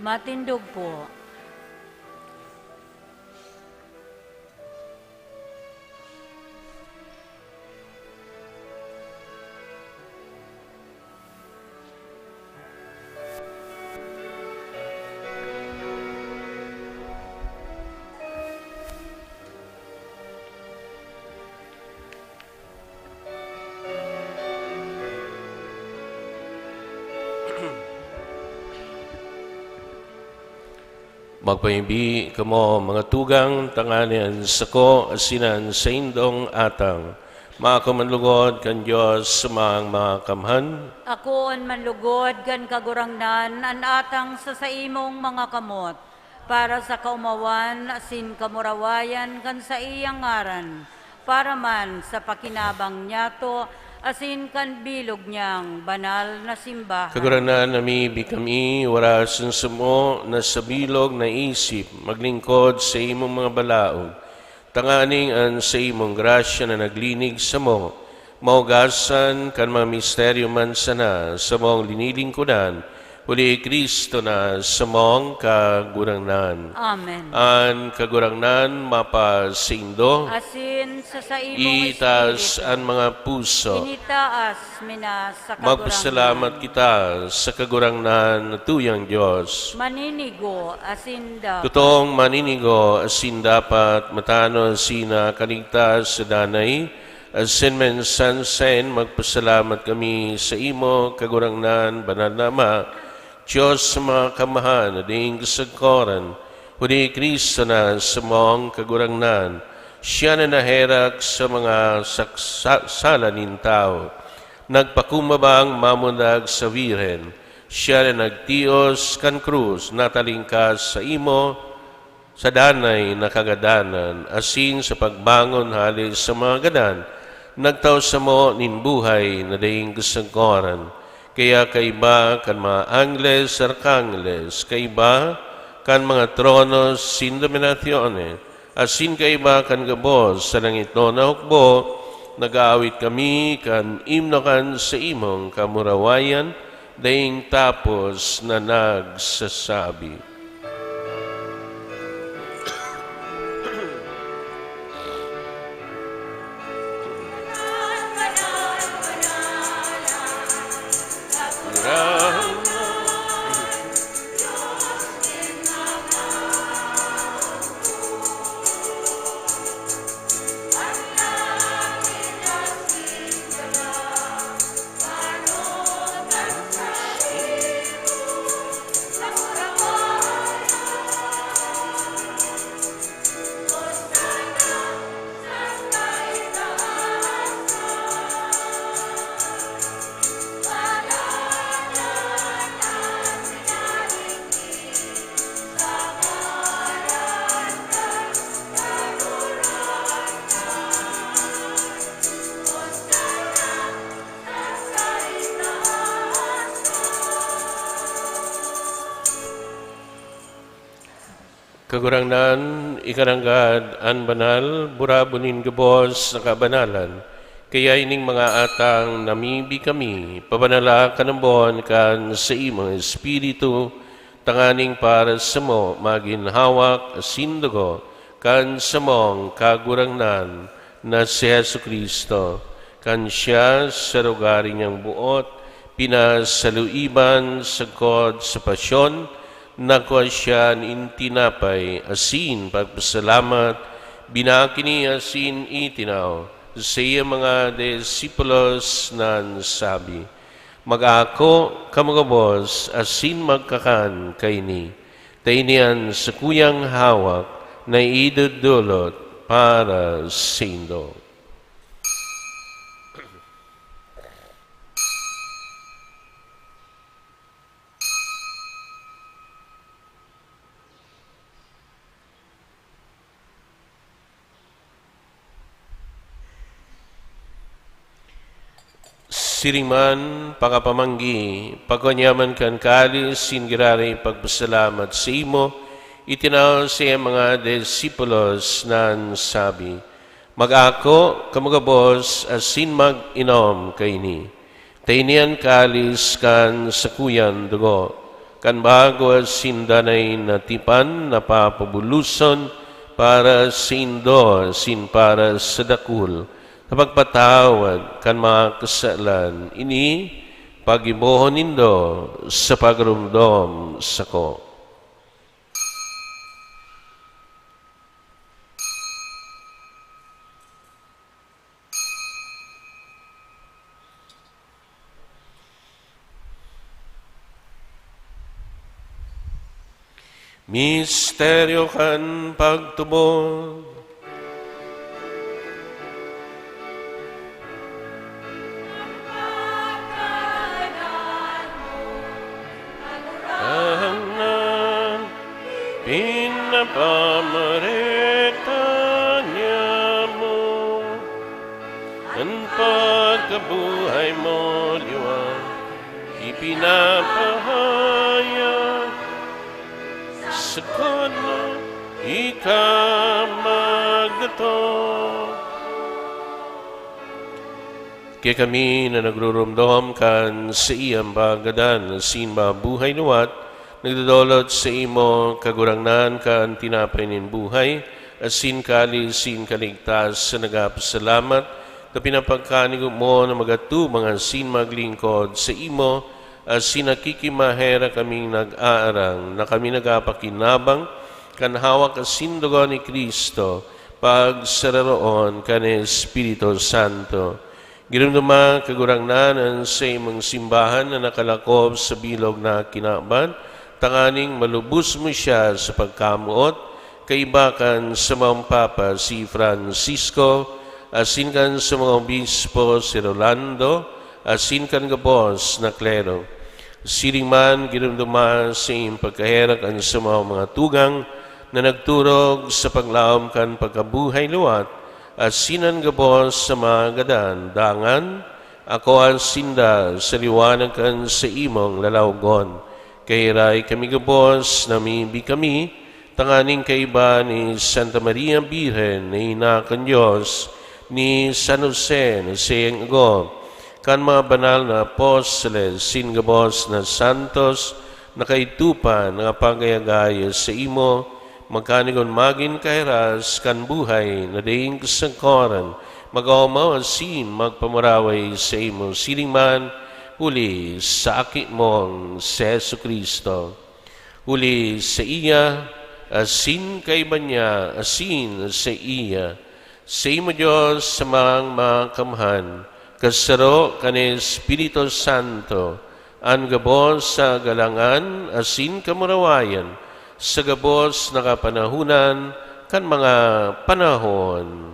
Matindog po. Magpaibi kamo, mga tugang, tanganing an sako asin an saindong atang maako man lugod kan Dios sa mga kamhan. Akoon man lugod kan Kagurangnan an atang sa saimong mga kamot, para sa kaomawan asin kamurawayan kan saiyang ngaran, para man sa pakinabang niyato asin kan bilog niyang banal na simbahan. Kagurangnan, namibi kami, warason samo na sa bilog na isip, maglingkod sa imong mga balaog, tanganing an sa imong grasya na naglinig samo, maugasan kan mga misteryo man sana samong linilingkodan, huli Cristo na samong Kagurangnan. Amen. An Kagurangnan mapasaindo. Asin sa saimong Itas espiritu. An mga puso. Initaas mi na sa Kagurangnan. Magpasalamat kita sa Kagurangnan na tuyang Dios. Maninigo asin dapat. Totoong maninigo asin dapat, matanos asin nakaligtas sa danay, asin minsan saen magpasalamat kami sa imo, Kagurangnan, Banal na Ama, Dios sa mga kamahan na daing kasagkoran, huli Cristo na samong Kagurangnan. Siya na naherak sa mga saksa-, sala nin tawo, nagpakumbabang mamundag sa Birhen. Siya na nagtios kan krus, natalingkas sa imo, sa danay na kagadanan, asin sa pagbangon hale sa mga gadan, nagtao samo nin buhay na daing kasagkoran. Kaya kaiba kan mga angles, arkangles, kaiba kan mga tronos, sin dominasyone, asin kaiba kan gabos sa langitnon na hukbo, nag-aawit kami kan imno kan sa imong kamurawayan, daing tapos na nagsasabi. Kagurangnan, ikaranggad an banal, burabon nin gabos na kabanalan. Kaya ining mga atang namibi kami, pabanala ka nambon kan sa imong Espiritu, tanganing para samo magin hawak asin dugo kan samong Kagurangnan na si Jesu-Cristo. Kan siya sa rugari niyang boot pinasaluiban sagkod sa pasyon, nagkua siya nin tinapay asin pagpasalamat, binaki niya asin itinaw sa iya mga disipulos nan sabi, "Mag-ako kamo gabos asin magkakan kaini, ta ini an sakuyang hawak na idodolot para saindo." Siring man, pakapamanggi, pagkua niya man kan kalis, sin giraray pagpasalamat sa imo, itinaw sa iyang mga disipulos nan sabi, "Mag-ako kamo gabos asin mag-inom kaini. Ta ini an kalis kan sakuyang dugo, kan bago asin danay na tipan na papabuloson para saindo asin para sa dakul, sa pagpatawad kan mga kasalan. Ini paggibohon nindo sa pagromdom sako." Misteryo kan pagtubod. Ang pinapamareta niya mo, ang Pagkabuhay mo liwat, ipinapahayag, sagkod na ika magdato. Kaya kami na nagrurumdom kan saiyang paggadan asin mabuhay liwat, nagdodolot sa imo, Kagurangnan, kan tinapay nin buhay, asin kalis sin kaligtas sa nagapasalamat, na pinapagkanigo mo na magatubang asin maglingkod sa imo, asin nakikimaherak kaming nag-aarang na kami nagapakinabang kan hawak asin dugo ni Cristo, pagsararoon kan Espiritu Santo. Giromdoma, Kagurangnan, an saimong simbahan na nakalakop sa bilog na kinaban, tanganing malubos mo siya sa pagkamoot, kaiba kan samong Papa si Francisco, asin kan samong Obispo si Rolando, asin kan gabos na klero. Siring man, giromdoma sa iyong pagkaherak an samong mga tugang na nagturog sa paglaom kan pagkabuhay liwat, asin an gabos sa mga gadan, dangan akoa sinda sa liwanag kan saimong lalawgon. Kaya iray kami gabos, namibi kami, tanganing kaiba ni Santa Maria Birhen na ina kan Dios, ni San Jose na saiyang ago, kan mga banal na apostoles, sin gabos na santos, na kaidto pa nakapagayagaya saimo, magkanigon magin kahiras kan buhay na daing kasangkoran, mag-omaw asin magpamuraway saimo siring man, huli sa Aki mong si Jesu-Cristo. Huli saiya, asin kaiba niya, asin saiya, saimo, Dios, Amang Makamhan, kasaro kan Espiritu Santo, an gabos sa galangan asin kamurawayan, sa gabos na kapanahonan kan mga panahon.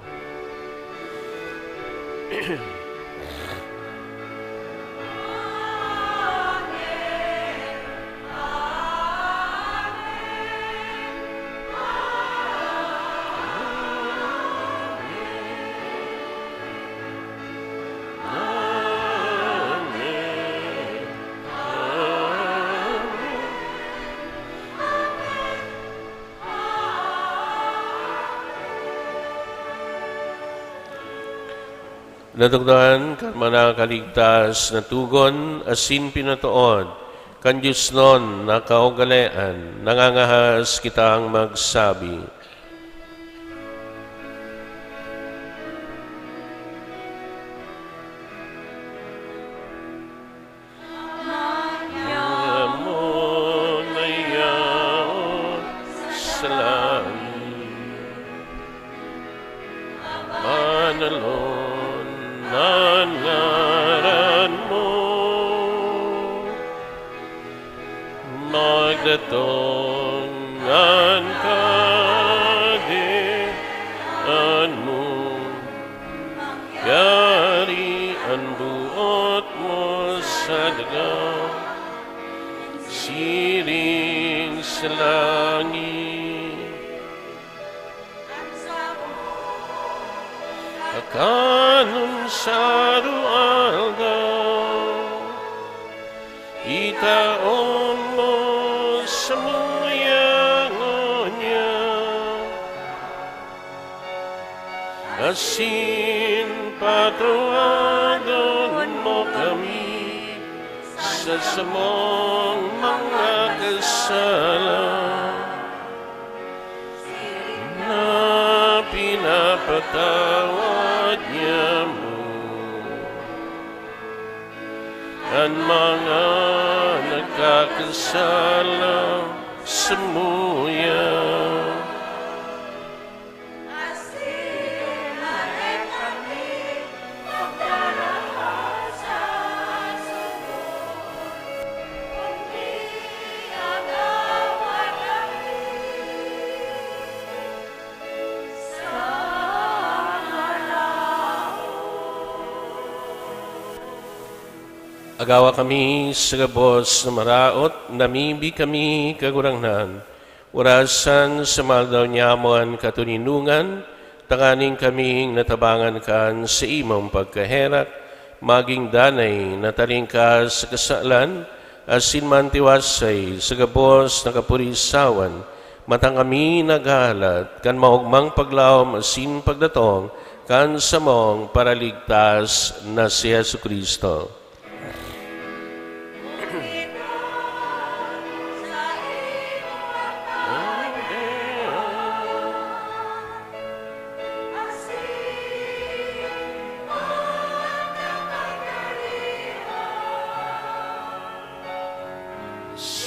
Natukdoan kan mga nakaligtas na tugon asin pinatoon kan diosnon na kaugalean, nangangahas kitang magsabi. Ama mo na yaon sa langit, banalon an ngaran mo. Magdatong an Kahadean mo. Yari an boot mo sa daga, siring sa langit. Kan saro aldaw, itaom mo samuya ngunyan, asin patawadon mo kami sa samong mga kasalan, na pinapatawad niamo an mga nagkakasala samuya. Agawa kami sa gabos na maraot, namibi kami, Kagurangnan, orasan sa mga aldaw niamo an katoninongan, tanganing kaming natabangan kan saimong pagkaherak, Maging danay na taring ka sa kasalan, asin mantiwasay sa gabos na kapurisawan, matang kami naghahalat kan maogmang paglaom asin pagdatong kan samong Paraligtas na si Jesu-Cristo.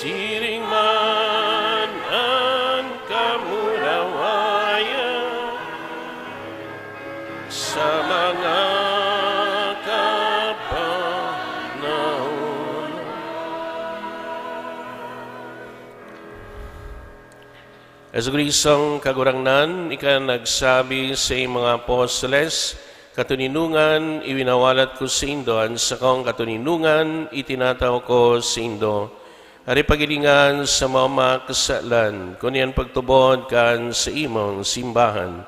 Siring man an kamurawayan sa mga kapanahon. Jesu-Cristong Kagurangnan, ika nagsabi sa iyong mga apostoles, "Katoninongan iwinawalat ko saindo, an sakong katoninongan itinatao ko saindo." Ari, paghilingan sa mga makasalan, kun iyan pagtubod kan sa imong simbahan,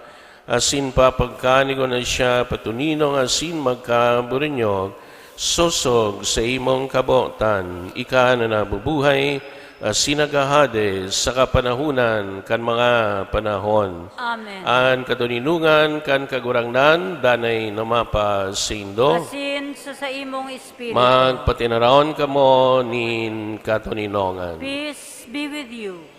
asin papagkanigon na siya patuninong asin magkaburinyog, sosog sa imong kabotan, ika na nabubuhay, asin naghahade sa kapanahonan kan mga panahon. Amen. An katoninongan kan Kagurangnan danay na mapasaindo. Asin sa saimong espiritu. Magpatinaraon kamo nin katoninongan. Peace be with you.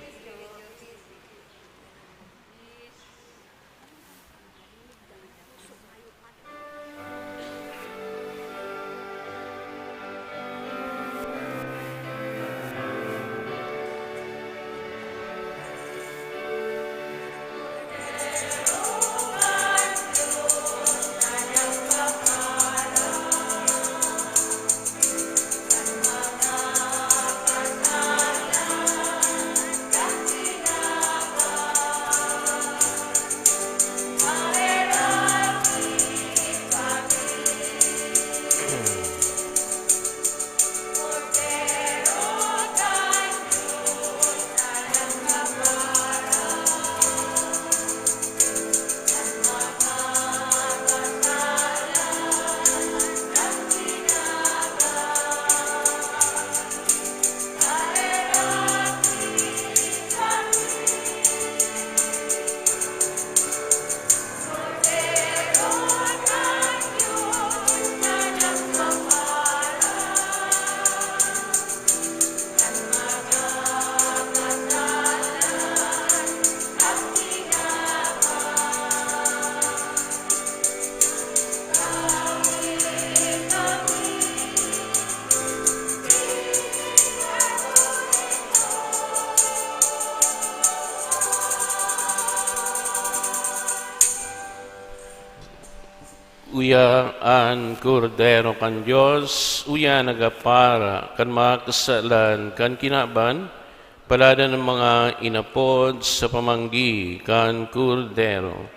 Uya an Kordero kan Dios, uya nagapara kan mga kasalan kan kinaban. Paladan an mga inapod sa pamanggi kan Kordero.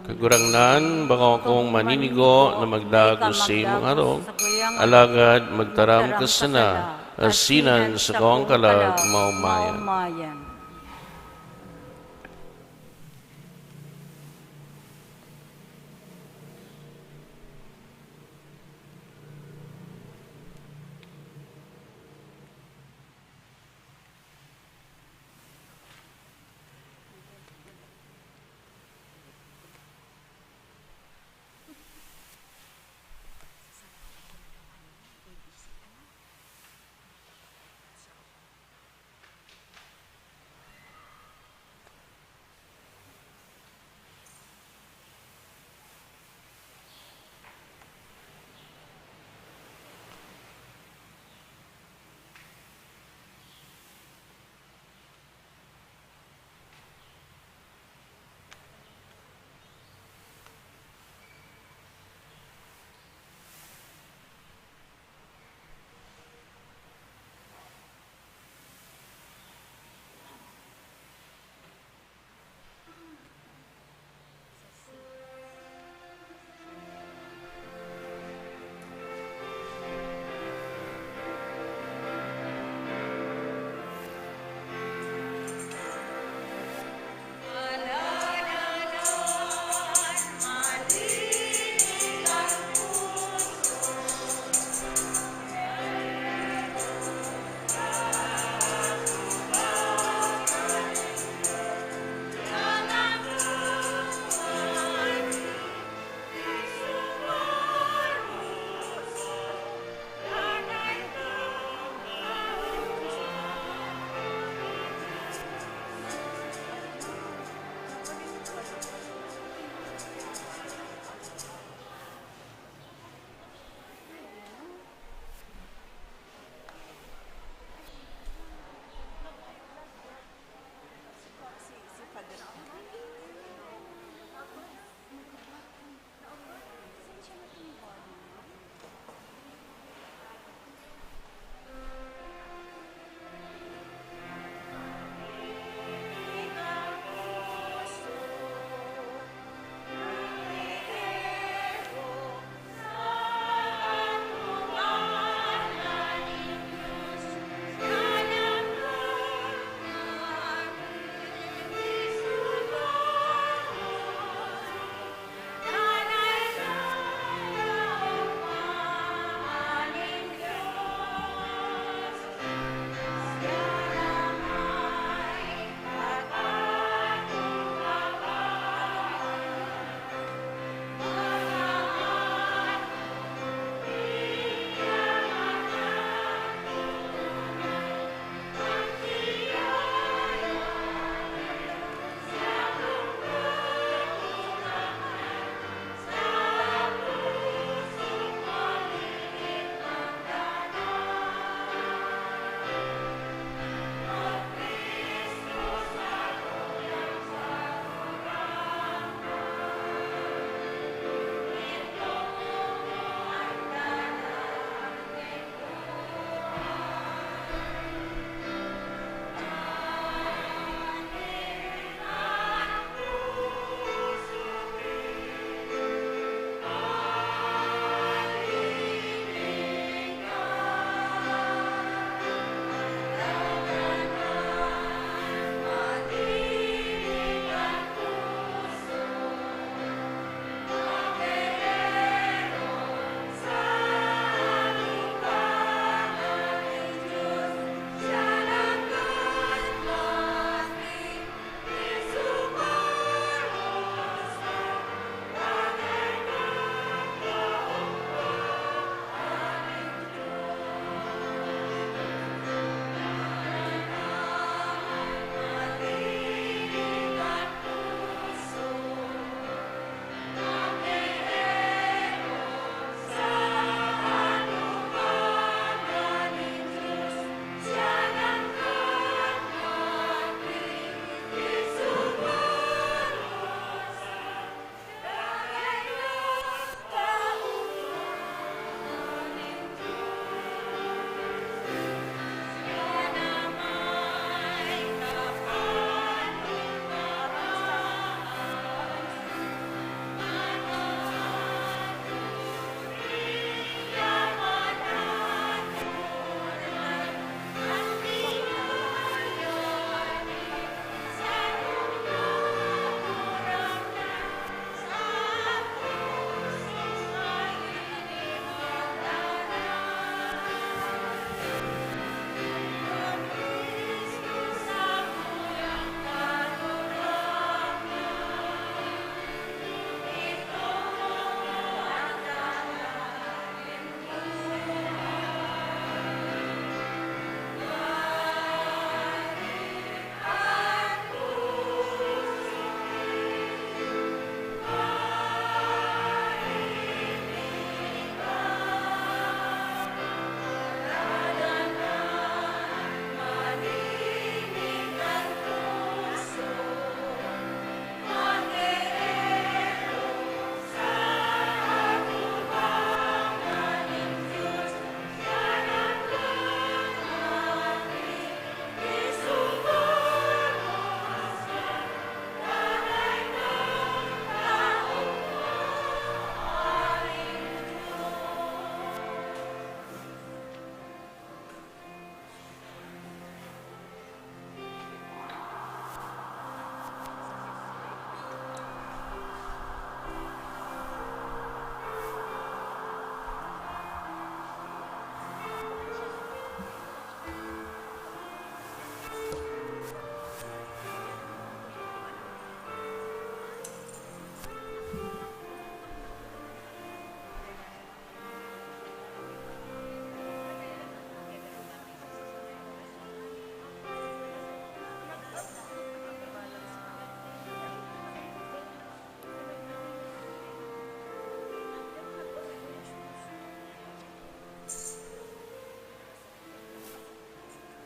Kagurangnan, bako akong maninigo na magdagos sa imong harong, alagad magtaram ka sana, asin an sakong kalag maomayan.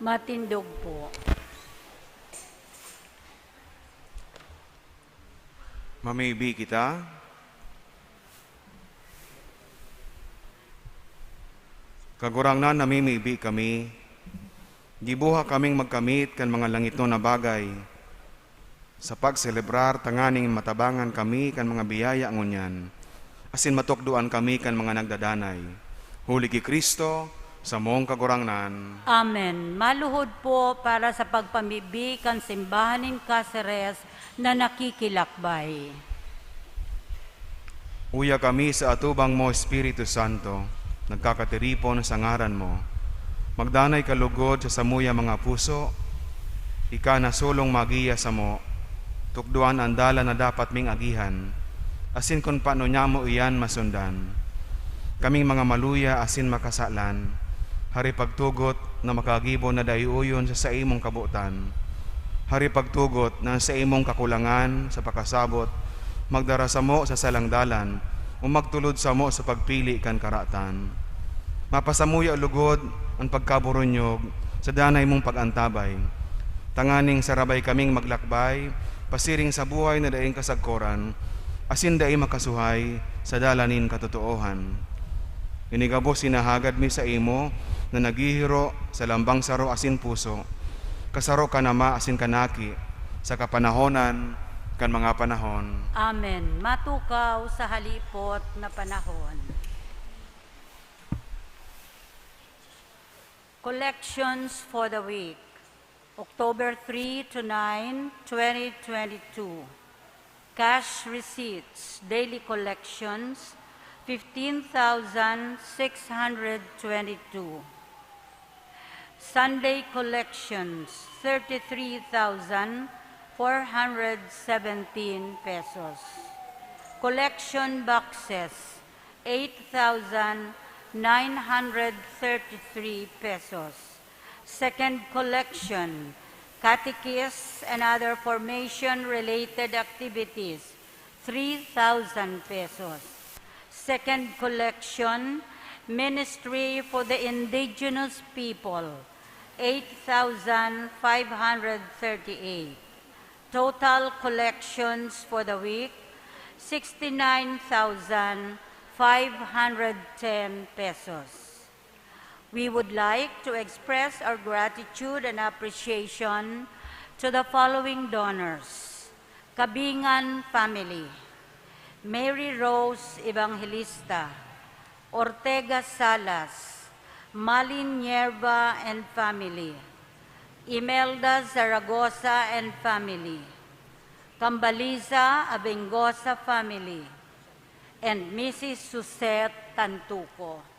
Matindog po. Mamibi kita. Kagurangnan, namimibi kami. Gibuha kaming magkamit kan mga langitnon na bagay sa pagselebrar, tanganing matabangan kami kan mga biyaya ngunyan, asin matukdoan kami kan mga nagdadanay. Huli ki Cristo, samong Kagurangnan. Amen. Maluhod po para sa pagpamibi kan simbahan nin Caceres na nakikilakbay. Uya kami sa atubang mo, Espiritu Santo, nagkakatiripon sa ngaran mo. Magdanay ka lugod sa samuya mga puso, ika na solong magiya samo. Tukdoan an dalan na dapat ming agihan, asin kun paano nyamo iyan masundan. Kaming mga maluya asin makasalan, hari pagtugot na makagibo na dai-uyon sa saimong kabotan. Hari pagtugot na an saimong kakulangan sa pakasabot magdara samo sa salang dalan o magtulod samo sa pagpili kan karatan. Mapasamuya lugod an pagkaburunyog sa danay mong pag-antabay, tanganing sarabay kaming maglakbay pasiring sa buhay na daing kasagkoran asin dai makasuhay sa dalan nin katotoohan. Ini gabos hinahagad mi saimo na naghihiro sa lambang saro asin puso, kasaro kan Ama asin kan Aki, sa kapanahonan kan mga panahon. Amen. Matukaw sa halipot na panahon. Collections for the week, October three to nine, twenty twenty-two. Cash receipts, daily collections, fifteen thousand six hundred twenty-two. Sunday collections, thirty-three thousand four hundred seventeen pesos. Collection boxes, eight thousand nine hundred thirty-three pesos. Second collection, catechists and other formation-related activities, three thousand pesos. Second collection, ministry for the indigenous people, eight thousand five hundred thirty-eight. Total collections for the week, sixty-nine thousand five hundred ten pesos. We would like to express our gratitude and appreciation to the following donors: Cabingan family, Mary Rose Evangelista, Ortega Salas, Malin Yerba and family, Imelda Zaragoza and family, Cambaliza Abengosa family, and Missus Suzette Tantuco.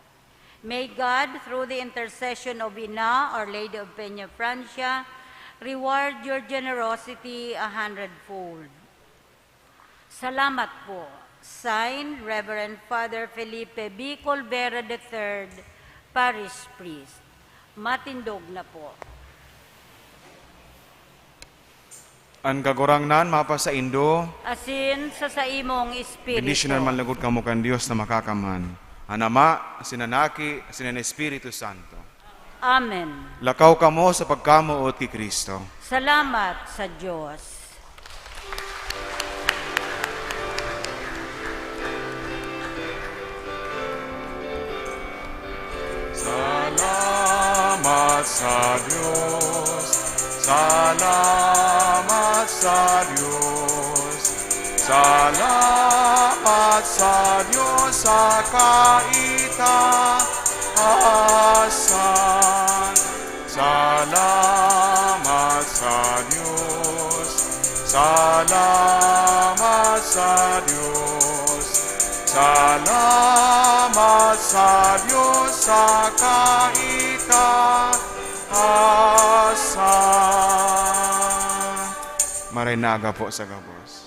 May God, through the intercession of Ina, Our Lady of Peña Francia, reward your generosity a hundredfold. Salamat po. Signed, Reverend Father Felipe B. Colbera the third, Parish Priest. Matindog na po. An Kagurangnan mapasaindo. Asin sa saimong espiritu. Bendisyonan man lugod kamo kan Dios na Makakamhan, an Ama, asin an Aki, asin an Espiritu Santo. Amen. Lakaw kamo sa pagkamoot ki Cristo. Salamat sa Dios. Salamat sa Dios, salamat sa Dios, salamat sa Dios sa kaitaasan. Salamat sa Dios, salamat sa Dios, salamat sa Dios sa kaitaasan. Maray na aga po sa gabos.